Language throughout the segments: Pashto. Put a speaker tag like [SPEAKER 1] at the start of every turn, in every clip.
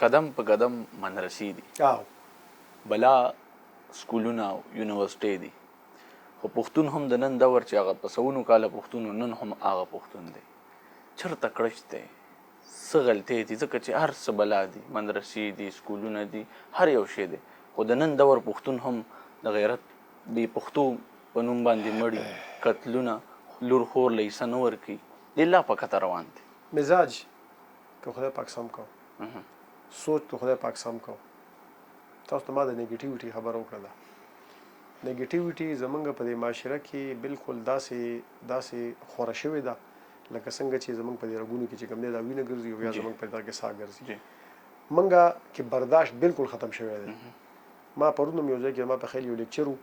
[SPEAKER 1] قدم په قدم مدرسې دي، بلا سکولونه او یونیورسټۍ دي، خو پښتون هم د نن دور چې هغه په سوونو کاله پښتون و، نن هم هغه پښتون دی. چرته کړچ دی، څه غلطۍ دي، ځکه چې هر څه بلا دي، مدرسې دي، سکولونه دي، هر یو شی دی، خو د نن دور پښتون هم د غیرت بې پښتو په نوم باندې مړي، قتلونه، لور خور له حصه نه ورکوي، دی لا په کته روان دی.
[SPEAKER 2] مزاج که خدای پاک سم کو، سوچ که خدای پاک سم کو. تاسو ته ما د نیګیټیویټي خبره وکړله. نیګیټیویټي زمونږ په دې معاشره کې بالکل داسې داسې خوره شوې ده لکه څنګه چې زمونږ په دې رګونو کې چې کوم دی دا وینه ګرځي او یا زمونږ په دغه کې ساه ګرځي. مونږ کې برداشت بالکل ختم شوی دی. ما پرون هم یو ځای کې ما په خیال یو لیکچر و،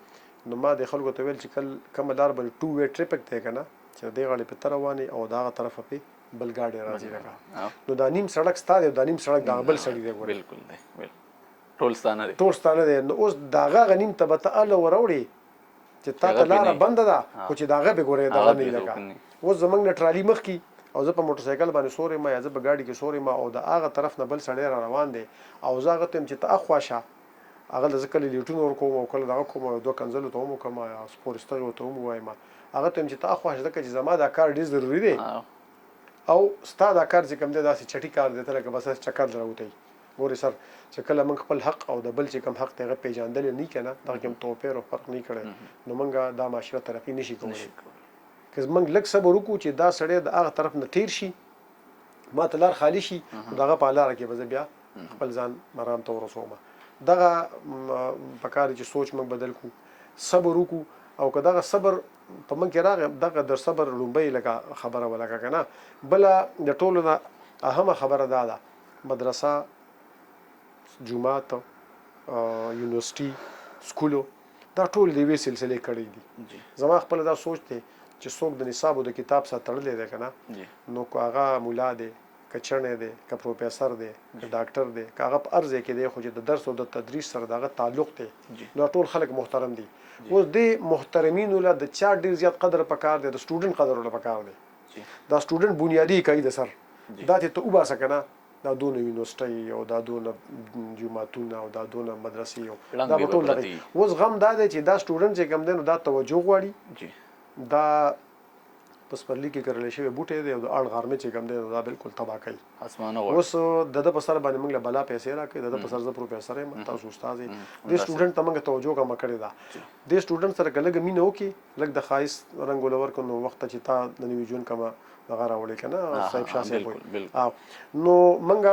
[SPEAKER 2] نو ما د خلکو ته ویل چې کل کومه لار باندې ټو وی ټریفک دی که نه، چې د دې غاړې پې ته روان یې او د هغه طرفه پې بل ګاډی راځي لکه، نو دا نیم سړک ستا دی او دا نیم سړک د هغه بل سړي دی. ګورې
[SPEAKER 1] بالکل دی، بالکل ټول ستا نه دی،
[SPEAKER 2] ټول ستا نه دی. نو اوس د هغه هغه نیم ته به ته هله وروړې چې تا ته لاره بنده ده، خو چې د هغه پې ګورې دغه نه وي. لکه اوس زمونږ نه ټرالي مخکې او زه په موټرسایکل باندې سور یم یا زه په ګاډي کې سور یم او د هغه طرف نه بل سړی را روان دی او زه هغه ته یم چې ته اخوا شه، هغه له زه کله لیټونه ورکوم او کله دغه کوم او دوه کنځلو ته هم وکړم یا سپور ستغې ورته هم ووایم، هغه ته یم چې ته اخوا شه ځکه چې زما دا کار ډېر ضروري دی او ستا دا کار چې کوم دی داسې چټي کار دی، ته لکه بس هسې چکر له راوتی. ګورې سر چې کله موږ خپل حق او د بل چې کوم حق دی هغه پېژندلی نه که نه، دغه کې هم توپیر او فرق نه کړی، نو موږ دا معاشره ترقي نه شي کولی. که موږ لږ صبر وکړو چې دا سړی د هغه طرف نه تېر شي، ما ته لار خالي شي، نو د هغه په لاره کې به زه بیا خپل ځان مرام ته ورسوم. دغه پکار چې سوچ موږ بدل کړو، صبر وکړو، او که دغه صبر په موږ کې راغی، دغه د صبر لومبۍ لکه خبره ولکه که نه. بله د ټولو نه اهمه خبره دا ده، مدرسه، جومات، یونیورسټي، سکولو، دا ټول د یوې سلسلې کړۍ دي. زما خپله دا سوچ دی چې څوک د نصاب او د کتاب سره تړلی دی که نه، نو که هغه ملا دی، که چڼی دی، که پروفیسر دی، که ډاکټر دی، که هغه په هر ځای کې دی، خو چې د درس او د تدریس سره د هغه تعلق دی، نو دا ټول خلک محترم دي. اوس دې محترمینو له د چا ډېر زیات قدر پکار دی؟ د سټوډنټ قدر ورله پکار دی. دا سټوډنټ بنیادي اکایي ده سر، دا چې ته وباسه که نه، دا دونه یونیورسټۍ او دا دونه جوماتونه او دا دونه مدرسې او دا به ټول دغه. اوس غم دا دی چې دا سټوډنټ چې کوم دی نو دا توجه غواړي، دا په سپرلي کې کرل شوی بوټی دی او د اړ غرمې چې کوم دی نو دا بالکل تباه کوي. اوس د ده په سر باندې موږ له بلا پیسې راکړي، د ده په سر زه پروفیسر یم، تاسو استاد یې. دې سټوډنټ ته موږ توجه کمه کړې ده. دې سټوډنټ سره که لږه مینه وکړي، لږ د ښایست رنګ ول ورکړو، نو وخت چې تا د نوي ژوند کومه دغه راوړې که نه صاحب شاه صاحب وایي، نو موږ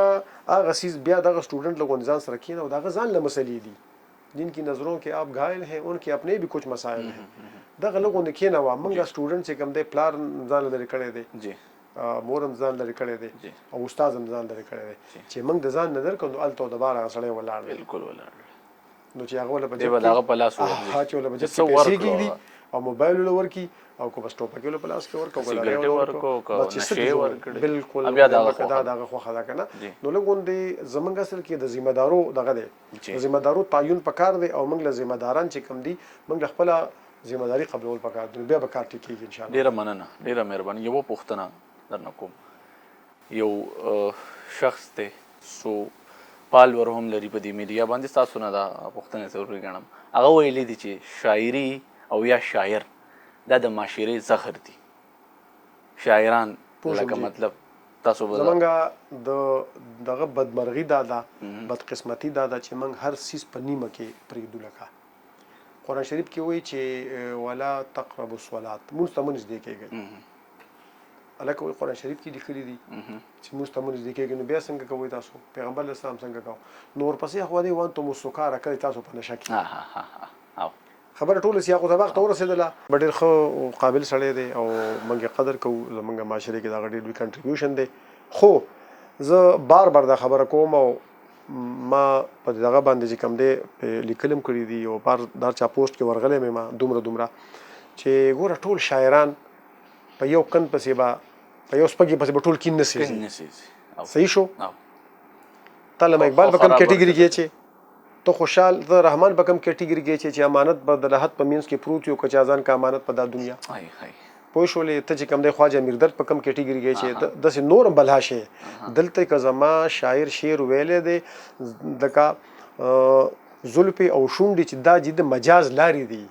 [SPEAKER 2] هغه څیز بیا دغه سټوډنټ له غوندې ځان سره کښېنه او د هغه ځان له مسلې دي، جن کی نظروں کې آپ گھائل ہیں ان کې اپنے بھی کچھ مسائل ہیں، دغه لږ غوندې کښېنوه. موږ سټوډنټ چې کوم دی پلار ځان له لرې کړی دی، مور هم ځان لرې کړی دی او استاد هم ځان لرې کړی دی. چې موږ د ځان نه لرې کړو نو هلته د بار هغه سړی ولاړ دی.
[SPEAKER 1] بالکل ولاړ دی.
[SPEAKER 2] نو چې هغه وله په
[SPEAKER 1] جیب کې په لاس ورځي،
[SPEAKER 2] چې وله په جیب کې پیسې کېږدي او موبایل له ورکي او که بس ټوپکې له په لاس کې ورکړي او که لرې له
[SPEAKER 1] ورکړي، بس چې څه
[SPEAKER 2] ورکړي، بالکل بیا دا دغه خوښه ده که نه. نو لږ غوندې زمونږ اصل کې د ذمه دارو دغه دی، د ذمه دارو تعین پکار دی او موږ له ذمه داران چې کوم دي موږ له خپله ذمه داري قبلول پکار دي، نو بیا به کار ټیک کېږي ان شاء الله.
[SPEAKER 1] ډېره مننه، ډېره مهرباني. یوه پوښتنه درنه کوم، یو شخص دی څو پالور هم لري په دې میډیا باندې، ستاسو نه دا پوښتنه ضروري ګڼم. هغه ویلي دي چې شاعري او یا شاعر دا د معاشرې زهر دي، شاعران لکه مطلب تاسو به
[SPEAKER 2] زمونږ د دغه بدمرغي دا ده، بدقسمتي دا ده چې موږ هر څیز په نیمه کې پرېږدو. لکه قرآن شریف کې وایي چې ولا تقربوا الصلاة، مونځ ته مه نږدې کېږئ. هلکه وایي قرآن شریف کې لیکلي دي چې مونځ ته مه نږدې کېږئ، نو بیا څنګه کوئ تاسو؟ پیغمبر علیه السلام څنګه کاوه؟ نو ورپسې خو دی وانتم السکاره، کله تاسو په نشه کې. خبره ټوله سیاق و سباق ته ورسېدله. ډېر ښه او قابل سړی دی او موږ یې قدر کوو، زموږ معاشرې کې د هغه ډېر لوی کنټریبیوشن دی. خو زه بار بار دا خبره کوم او ما په دغه باندې چې کوم دی په لیکل هم کړي دي او بار دار چا پوسټ کې ورغلی مې ما دومره دومره چې ګوره ټول شاعران په یو کن پسې به په یو سپګي پسې به ټول کین نه سیزي. صحیح شو؟ ته علامه اقبال په کوم کیټګري کې چې ته خوشحال ته رحمان په کوم کیټګري کې چې امانت په د لحد په مینځ کې پروت یو که چا ځان کا امانت په دا دنیا.
[SPEAKER 1] های های.
[SPEAKER 2] پوه شولې ته چې کوم دی خواجه امیر درد په کوم کیټیګري کې چې داسې نور هم بلها شي. دلته که زما شاعر شعر ویلی دی لکه زلفې او شونډې چې دا چې د مجاز لارې دي،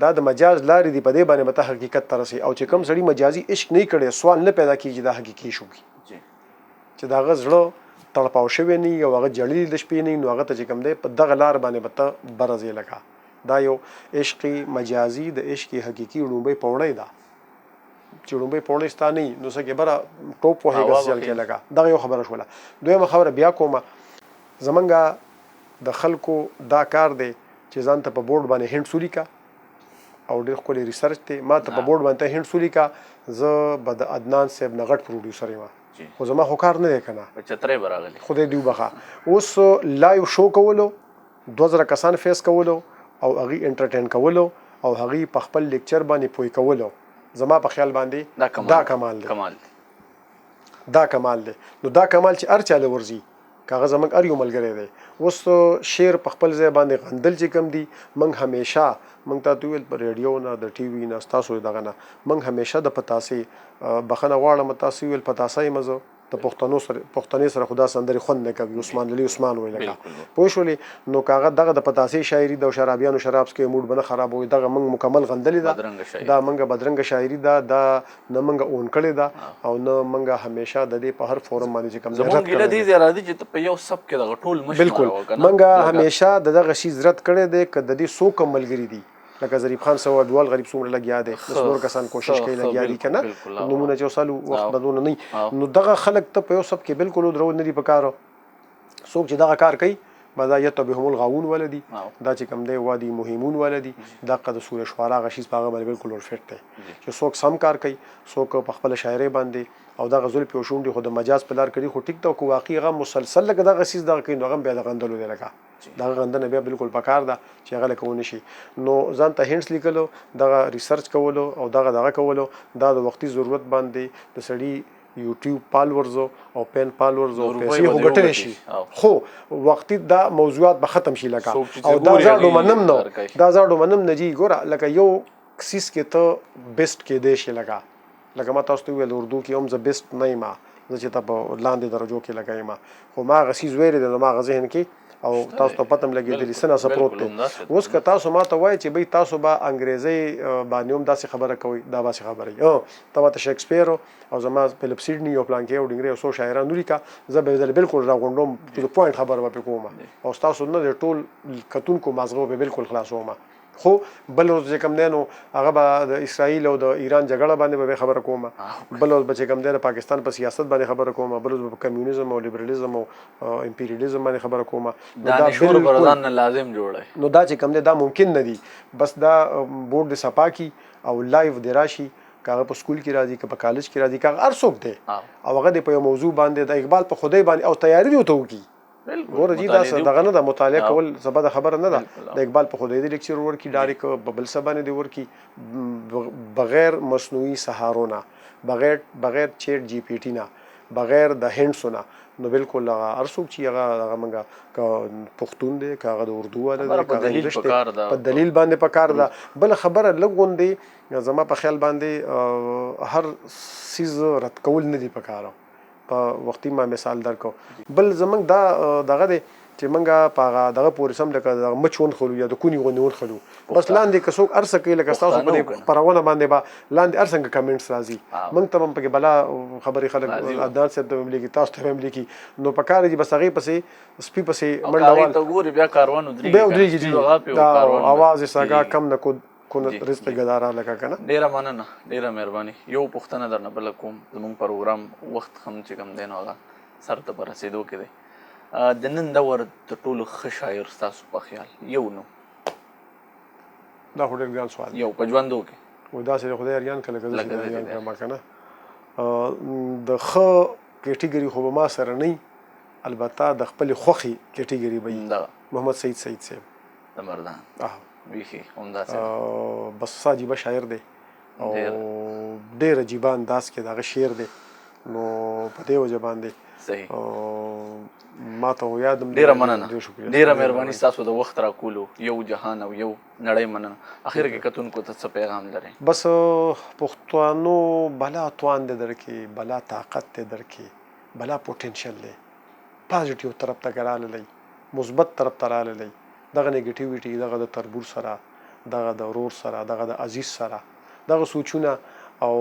[SPEAKER 2] دا د مجاز لارې دي، په دې باندې به ته حقیقت ته رسې. او چې کوم سړي مجازي عشق نه کړی سوال نه پیدا کیږي دا حقیقي شو کی، چې د هغه زړه تړپاو شوی نه او هغه جړلي د شپې نه، نو هغه ته چې کوم دی په دغه لار باندې به ته بره ځې. لکه دا یو عشق مجازي د عشق حقیقي ړومبۍ پوړۍ ده، چې ړومبۍ پوړۍ ستا نه نو څه کې بره ټوپ وهې که څه چل کې. لکه دغه یو خبره شوله. دویمه خبره بیا کومه، زمونږ د خلکو دا کار دی چې ځان ته په بورډ باندې هینټس ولیکه، او ډېر ښکلی ریسرچ دی. ما ته په بورډ باندې ته هینټس ولیکه، زه به د عدنان صاحب نه غټ پروډیوسر یم، خو زما خو کار نه دی که نه،
[SPEAKER 1] په چترۍ به راغلی،
[SPEAKER 2] خدای دې وبخښه. اوس لایو شو کولو 2000 کسان فیس کولو او هغوی انټرټین کولو او هغوی په خپل لیکچر باندې پوه کولو، زما په خیال باندې دا کمال دی، دا کمال دی. نو دا کمال چې هر چا له ورځي، که هغه زموږ هر یو ملګری دی. اوس شعر په خپل ځای باندې غندل چې کوم دي، موږ همیشه موږ ته ویل په ریډیو نه د ټي وي نه ستاسو دغه نه موږ همیشه د پتاسې بخښنه غواړم، تاسو ویل پتاسه یم زه د پښتنو سره، پښتنې سره خدا سندرې خوند نه کوي، عثمان علي عثمان وای لکه پوه شولې. نو که هغه دغه د پتاسې شاعري ده او شرابیانو شراب څکوي موډ به نه خرابوي، دغه موږ مکمل غندلې ده، دا موږ بدرنګه شاعري ده، دا نه موږ اون کړې ده او نه موږ همیشه د دې په هر فورم باندې چې کوم
[SPEAKER 1] ځای رد کړی دی. زموږ راځي چې ته په یو سب کې دغه ټول مشمار
[SPEAKER 2] بالکل موږ همیشه د دغه شي رد کړی دی. که د دې څو کم ملګري دي لکه ظریف خان سوا دوال غریب څومره لګیا دی، نور کسان کوشش کوي لګیا دي کنه، نمونه چې وسالو وخت بدونه نه، نو دغه خلک ته په یو سب کې بالکل درول نه دي پکاره. څوک چې دغه کار کوي بدا یتبهم الغاوون ولدي، دا چې کوم دی وادي مهمون ولدي، دا قد سوره شعرا غشیز په هغه باندې بالکل ور فټ دی چې څوک سم کار کوي، څوک په خپل شاعرۍ باندې او دغه زلفې او شونډې خو د مجاز په لار کړي خو ټیک ده، کو واقعي هغه مسلسل لکه دغه څیز دغه کوي نو هغه بیا د غندلو دی، لکه دغه غندنه بیا بالکل پکار ده چې هغه لکه ونه شي. نو ځان ته هینټس لیکلو، دغه ریسرچ کولو او دغه دغه کولو، دا د وختي ضرورت باندې د سړي یوټیوب پالورز او پین پالورز او پیسې خو ګټلی شي، خو وختي دا موضوعات به ختم شي. لکه او دا زاړو منم، نو دا زاړو منم نه جی ګوره، لکه یو څیز کې ته بیسټ کېدی شي، لکه لکه ما تاسو ته وویل اردو کې هم زه بیسټ نه یم، زه چې ته په لاندې درجو کې لګا یم، خو ما هغه څیز ویلی دی نو ما هغه ذهن کې او تاسو ته پته هم لګېدلې څه نا څه پروت دی. اوس که تاسو ما ته وایئ چې بھئی تاسو به انګریزۍ باندې هم داسې خبره کوئ، دا به خبره وي، ته ماته شیکسپیر او زما فلپ سیډني او پلانکې او ډینګرې او څو شاعران ولیکه، زه به یې ځل بالکل راغونډوم، ټو د پوینټ خبره به پرې کوم او ستاسو نه د ټول کتونکو مازغه به بالکل خلاصوم. خو بل ورځ چې کوم دی نو هغه به د اسرائیل او د ایران جګړه باندې به خبره کوم، بل ورځ به چې کوم دی د پاکستان په سیاست باندې خبره کوم، بل ورځ به په کمیونیزم او لیبرالیزم او امپریالیزم باندې خبره کوم.
[SPEAKER 1] نو دا بالکل ځان نه لازم جوړی،
[SPEAKER 2] نو دا چې کوم دی دا ممکن نه دی. بس دا بورډ د صفا کی او لایو دی راشي، که هغه په سکول کې راځي، که په کالج کې راځي، که هغه هر څوک دی او هغه د په یو موضوع باندې د اقبال په خدای باندې او تیاری دی ورته وکړي. ګوره جی دا څه دغه نه ده، مطالعه کول څه بده خبره نه ده. د اقبال په خدای دی لیکچر ورکي، ډایرک په بل څه باندې دی ورکي، بغیر مصنوعي سهارو نه، بغیر چیټ جی پی ټي نه، بغیر د هینډسو نه، نو بالکل هغه هر څوک چې هغه هغه منګه که پښتون دی، که هغه د اردو والا دی، که هغه انګلیش دی، په دلیل باندې پکار ده. بل خبره لږ غوندې زما په خیال باندې هر څیز رد کول نه دی پکار. په وختي ما مثال درکو. بل زمونږ دا دغه دی چې مونږ په هغه دغه پورې سم لکه دغه مچ ونښلو یا د کوني غوندې ونښلو، بس لاندې که څوک هر څه کوي، لکه ستاسو په دې خپرونه باندې به لاندې هر څنګه کمنټس راځي، مونږ ته به هم پکې بلا خبرې خلک عدنان صاحب ته به هم لیکي، تاسو ته به هم لیکي. نو په کار دي بس هغې پسې سپي پسې منډه وال
[SPEAKER 1] ګوري، بیا کاروان ودرېږي،
[SPEAKER 2] بیا ودرېږي جي، دا اواز یې سګا کم نه کو کونه رزق ګدارا لکه کنه.
[SPEAKER 1] ډیره مننه، ډیره مهرباني. یو پوښتنه درنه بله کوم، زموږ پروګرام وخت هم چې کوم دی نو هغه سر ته په رسېدو کې دی. د نن دور تر ټولو ښه شاعر ستاسو په خیال یو نو؟
[SPEAKER 2] دا خو ډېر ګران سوال دی.
[SPEAKER 1] یو په ژوندو کې
[SPEAKER 2] و داسې د خدای اریان که لکه زه چې اریان کړم که نه، د ښه کیټیګري خو به ما سره نه، البته د خپلې خوښې کیټیګري به وي محمد سعید سعید صاحب
[SPEAKER 1] د مردان. بیخي همداسې
[SPEAKER 2] بس عجیبه شاعر دی او ډېر عجیبه انداز کې د هغه شعر دی، نو په دې وجه باندې
[SPEAKER 1] صحیح.
[SPEAKER 2] ما ته یادم.
[SPEAKER 1] ډیره مننه، ډیره مهرباني تاسو د وخت راکولو. یو جهان او یو نړۍ مننه. اخر کې کتونکو ته څه پیغام لرئ؟
[SPEAKER 2] بس پښتانو بلا توان دی درکې، بلا طاقت دی درکې، بلا پوټنشل دی. پازیټیو طرف ته راللی، مثبت طرف ته راللی. دغه نیګیټیویټي، دغه د تربور سره، دغه د ورور سره، دغه د عزیز سره، دغه سوچونه او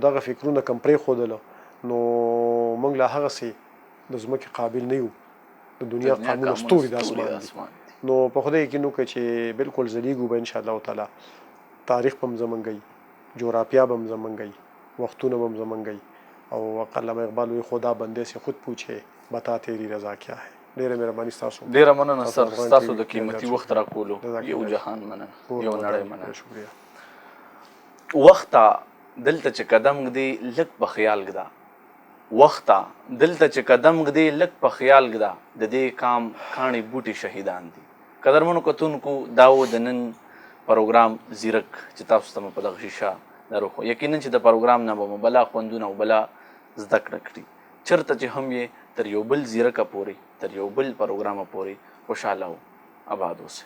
[SPEAKER 2] دغه فکرونه کم پرېښودل، نو موږ لا هغسې د ځمکې قابل نه یو. د دنیا قامونه ستوري د اسمان دي. نو په خدای یقین وکړئ چې بالکل ځلیږو به ان شاء الله تعالی. تاریخ به هم زمونږ وي، جغرافیا به هم زمونږ وي، وختونه به هم زمونږ وي. او علامه اقبال وایي، خدا بندې سې خود پوچھې بتا تیری رضا کیا ہے. ډیره مهرباني ستاسو.
[SPEAKER 1] ډیره مننه سر، ستاسو د قیمتي وخت راکولو. یو جهان مننه، یو نړۍ مننه.
[SPEAKER 2] شکریہ.
[SPEAKER 1] وخته دلته چې قدم ږدې لږ په خیال ږده، وخته دلته چې قدم ږدې لږ په خیال ږده، د دې کام کاڼي بوټي شهیدان دي. قدرمنو کتونکو، دا و د نن پروګرام زیرک چې تاسو ته مو په دغه شیشه دروښو. یقینا چې د پروګرام نه به مو بلا خوندونه او بلا زده کړه کړي. چرته چې هم یې، تر یو بل زیرکه پورې، تر یو بل پروګرامه پورې، خوشحاله او آباد اوسئ.